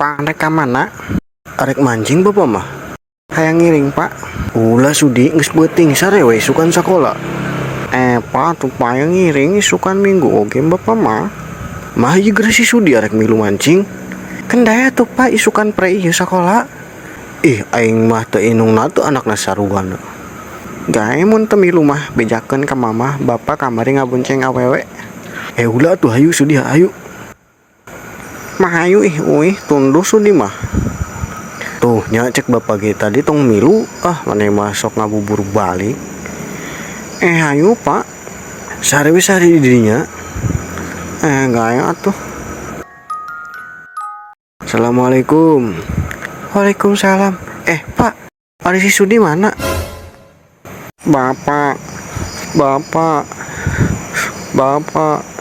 Pak, rek ka mana? Arek mancing bapak mah. Hayang ngiring, Pak. Ulah sudi, geus peuting, sare we isukan sakola. Eh, Pak, tuh hayang ngiring isukan Minggu oge bapak mah. Mah ieu geura si sudi arek milu mancing. Kendaya tuh, Pak, isukan pre ieu sakola. Ih, aing mah teu inungna tuh anakna saruana. Gae mun teu milu mah bejakeun ka mamah bapak kamari ngabonceng awewe. Eh, ulah tuh, hayu sudi, hayu. Mah hayu ih, uih tunduh sudi mah. Tuh nya, cek bapak ge tadi tong milu, ah, maneh mah sok ngabubur balik. Eh, hayu, Pak. Sare we, sare di dinya. Eh, gae atuh. Assalamualaikum. Waalaikumsalam. Eh, Pak, ari si Sudi mana? Bapak, bapak, bapak.